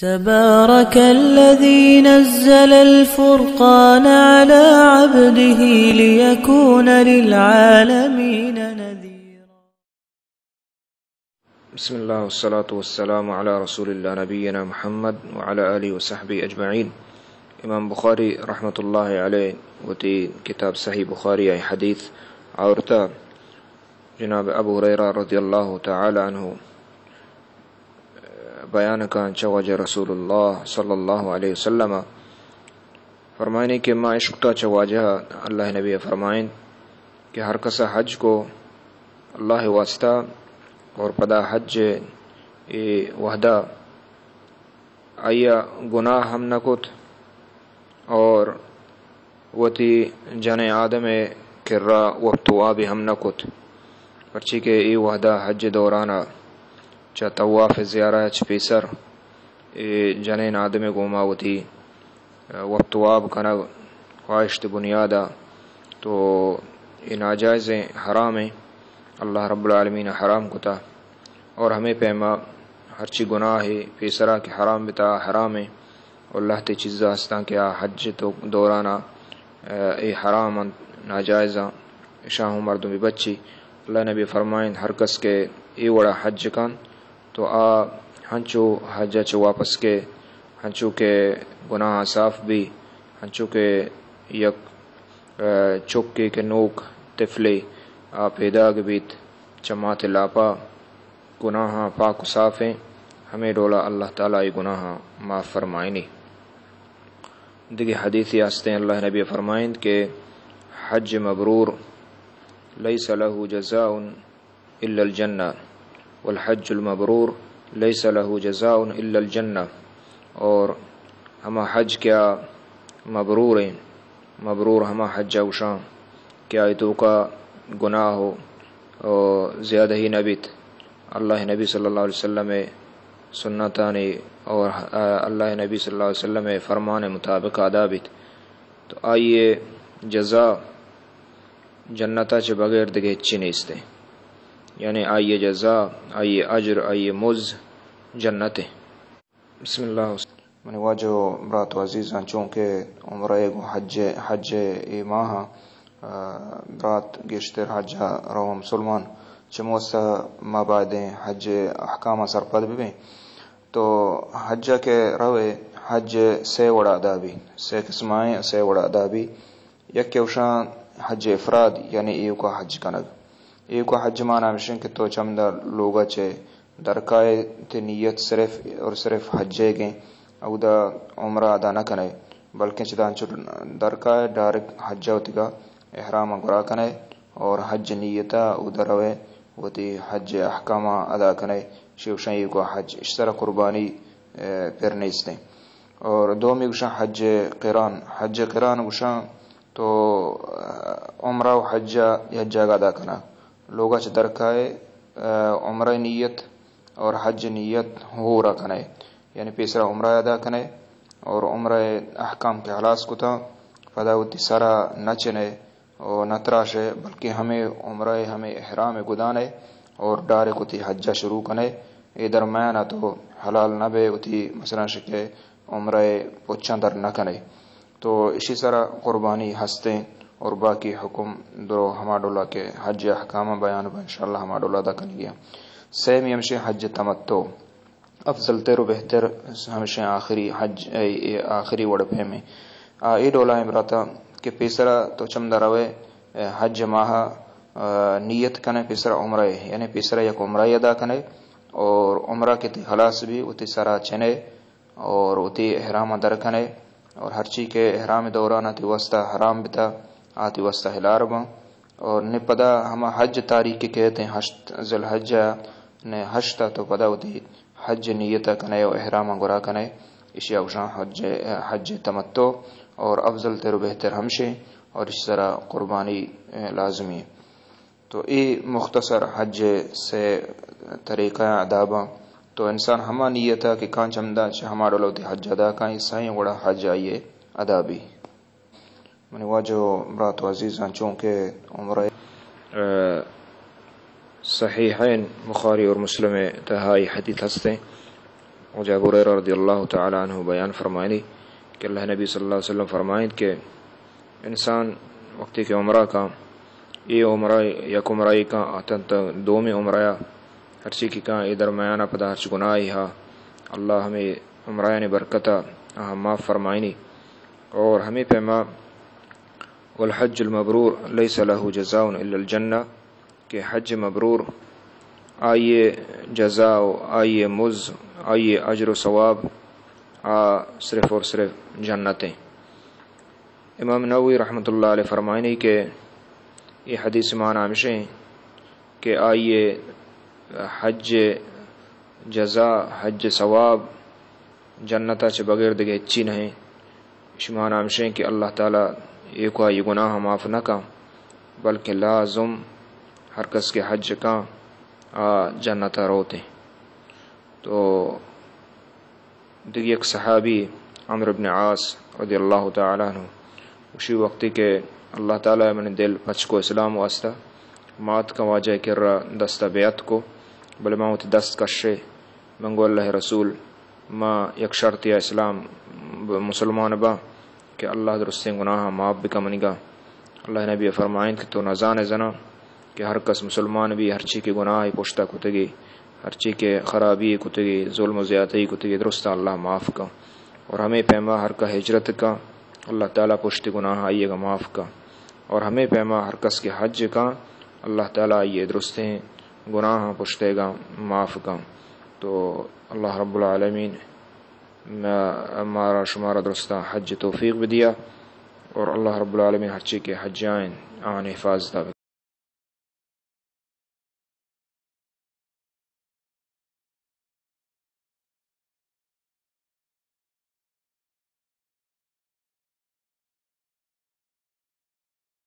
تبارك الذي نزل الفرقان على عبده ليكون للعالمين نذيرا. بسم الله والصلاة والسلام على رسول الله نبينا محمد وعلى آله وصحبه أجمعين. امام بخاری رحمت اللہ علیہ وتی کتاب صحیح بخاری ءِ حدیث آورتا، جناب ابو ہریرہ رضی اللہ تعالی عنہ بیان کاں چہ واجہ رسول اللہ صلی اللہ علیہ وسلم فرمائنی کہ ما اشکتا چہ واجہ، اللہ نبی فرمائن کہ ہر کسا حج کو اللہ واسطہ اور پدا حج اے وحدہ آیا گناہ ہم نہ کت اور وتی جنین آدم ءِ کرا وپت واب ہم نہ کت، پرچی کہ اے وحدہ حج دورانا چہ طواف زیارہ چہ پیسر اے جنین آدم ءِ گوما وتی وپت واب کنگ خواہشت بنیادا، تو اے ناجائزیں، حرامیں، اللہ رب العالمین حرام کتا۔ اور ہمے پیما ہرچی گناہ پیسرا کہ حرام بتا، حرامیں۔ اور لہتے چیزا ہستاں کہ آ حج تو دورانا، اے، اے حرام انت، ناجائز انت، اشاں ہوں مردم ببچی۔ اللہ نبی فرمائن، ہر کس کہ اے وڑا حج کن تو آ ہنچو حج چہ واپس کے، ہنچو کہ گناہ صاف بی، ہنچو کہ یک، اے، چکے کہ نوک طفلے آ پیداگ بیت چہ مات لاپا، گناہاں پاک و صافیں، ہمے ڈولا اللہ تعالی ای گناہاں معاف فرمائنی۔ دگہ حدیثی ہستیں، اللہ نبی فرمائند کہ حج مبرور لیس له جزاء الا الجنہ، والحج المبرور لیس له جزاء الا الجنہ، اور ہما حج کیا مبرور ہیں، مبرور ہما حج گوشاں کہ آئی توکا گناہ و، و زیادہ ہی نہ بیت، اللہ نبی صلی اللہ علیہ وسلم سنتانی اور، آ، اللہ نبی صلی اللہ علیہ وسلم فرمان مطابق ادا بیت، تو آئی جزا جنتا چہ بغیر دگہ ہچی نیست۔ یعنی آئی جزا، آئی اجر، آئی مز جنت۔ بسم اللہ۔ منی واجہ و برات و عزیزاں، چونکہ عمرہ گوں حج، حج اے ماہ، آ، برات گیشتر حج رو مسلمان، چموسا ما بایدیں حج احکام سرپد ببیں۔ تو حج کہ روے، حج سے وڑا ادا بی، سے قسمائیں، سے وڑا ادا بی۔ یک کہ اوشاں حج افراد، یعنی ایوکا حج کنگ۔ ایوکا حج مانا ہمشیں کہ تو چمدا لوگا چہ درکائے، تے نیت صرف اور صرف حج گیں، اودا عمرہ ادا نہ کنے، بلکہ چدا انچو درکائے ڈائریکٹ حج وتیگا احرام گرا کنے اور حج نیتا اودا روے، وتی حج احکام ادا کنے، شی اوشاں ایوکا حج، اش سرا قربانی، اے، پر نیستیں۔ اور دومی گوشاں حج قران، حج قران گوشاں تو، آ، عمرہ و حج یک جاگہ ادا کنا۔ لوگا چہ درکائے، آ، عمرہ نیت اور حج نیت ہورا کنے۔ یعنی پیسرا عمرہ ادا کنے اور عمرہ احکام کہ خلاص کتا، پدا وتی سرا نہ چنے و نہ تراشے، بلکہ ہمے عمرہ، ہمے احرام گدانے اور ڈائریکٹ وتی حجا شروع کنے۔ اے درمیانا تو حلال نہ بے، وتی مثلاً شکے عمرہ پچاں در نہ کنے۔ تو اشی سرا قربانی ہستیں اور باقی حکم درو ہما ڈولا کہ حج احکام بیان با، انشاءاللہ ہما ڈولا ادا کنگی۔ سیمی ہمشی حج تمتع، افضل تر و بہتر ہمشی آخری حج، اے، اے آخری وڑ پیمیں۔ آ، اے ڈولا ہیں براتا کہ پیسرا تو چمدا روے، اے، حج ماہ، آ، نیت کنے پیسرا عمرہ، یعنی پیسرا یک عمرہ ادا کنے اور عمرہ کہ تی خلاص بی، وتی سرا چنے، اور وتی احرام در کنے اور ہرچی کہ احرام دوران آتی واسطہ حرام بتا، آتی واسطہ حلال باں۔ اور نے پدا ہما حج تاریخ کہ کہتے ہیں ہشت ذی الحجہ، نے ہشت تو پدا وتی حج نیت کنے و احرام گرا کنے، اشی اوشان حج، حج تمتع اور افضل تر و بہتر ہمشے اور اس طرح قربانی لازمی۔ تو اے مختصر حج سے طریقہ آداباں۔ تو انسان ہما نیت کہ کان چمدا چہ ہما ڈول وتی حج ادا کائیں، سائیں وڑا حج آئیے ادا بی۔ منی واجہ و برات و عزیزاں، چونکہ عمرہ، آ، صحیحین بخاری اور مسلم تہائی حدیث ہستیں۔ واجہ ابو ہریرہ رضی اللہ تعالی عنہ بیان فرمائنی کہ اللہ نبی صلی اللہ علیہ وسلم فرمائنت کہ انسان وقتی کہ عمرہ کا، اے عمرہ، یک عمرہ کا اتنت دومی عمرہ، ہرچی کہ کا اے درمیان پدا ہرچ گناہی ہا، اللہ ہمیں عمرہ یعنی برکتا آہاں معاف فرمائنی۔ اور ہمیں پیما والحج المبرور لیس له جزاء الا الجنہ، کہ حج مبرور آئیے جزا و آئیے مز، آئیے اجر و ثواب آ صرف اور صرف جنت ہیں۔ امام نووی رحمۃ اللہ علیہ فرمائنی کہ یہ حدیث معنی ہمشیں کہ آئیے حج جزا، حج ثواب جنتا چہ بغیر دگہ ہچی نہیں۔ اشی معنی ہمشیں کہ اللہ تعالی ایوکا یہ گناہ معاف نہ کن، بلکہ لازم ہر کس کہ حج کن آ جنتا روتے۔ تو دگہ یک صحابی عمرو بن عاص رضی اللہ تعالی عنہ، اشی وقتی کہ اللہ تعالی من دل پچ کو اسلام واسطہ، مات کا واجہ کرا دستا بیعت کو، بلے ما وتی دست کشے، من گو اللہ رسول، ما یک شرطی اسلام ب-، مسلمان با کہ اللہ درستیں گناہ معاف بکا منگا۔ اللہ نبی فرمائنت کہ تو نزانے زنا کہ ہر کس مسلمان بی، ہرچی کہ گناہ پشتا کتگی، ہرچی کہ خرابی کتگی، ظلم و زیادتی کتگی، درستا اللہ معاف کا۔ اور ہمیں پیما ہر کا ہجرت کا، اللہ تعالی پشت گناہ آئیے گا معاف کا۔ اور ہمیں پیما ہر کس کہ حج کا، اللہ تعالی آئیے درستیں گناہ پشتے گا معاف کا۔ تو اللہ رب العالمین ما-، مارا شمارا درستاں حج توفیق بدیا، اور اللہ رب العالمین ہرچی کہ حجائیں آن حفاظت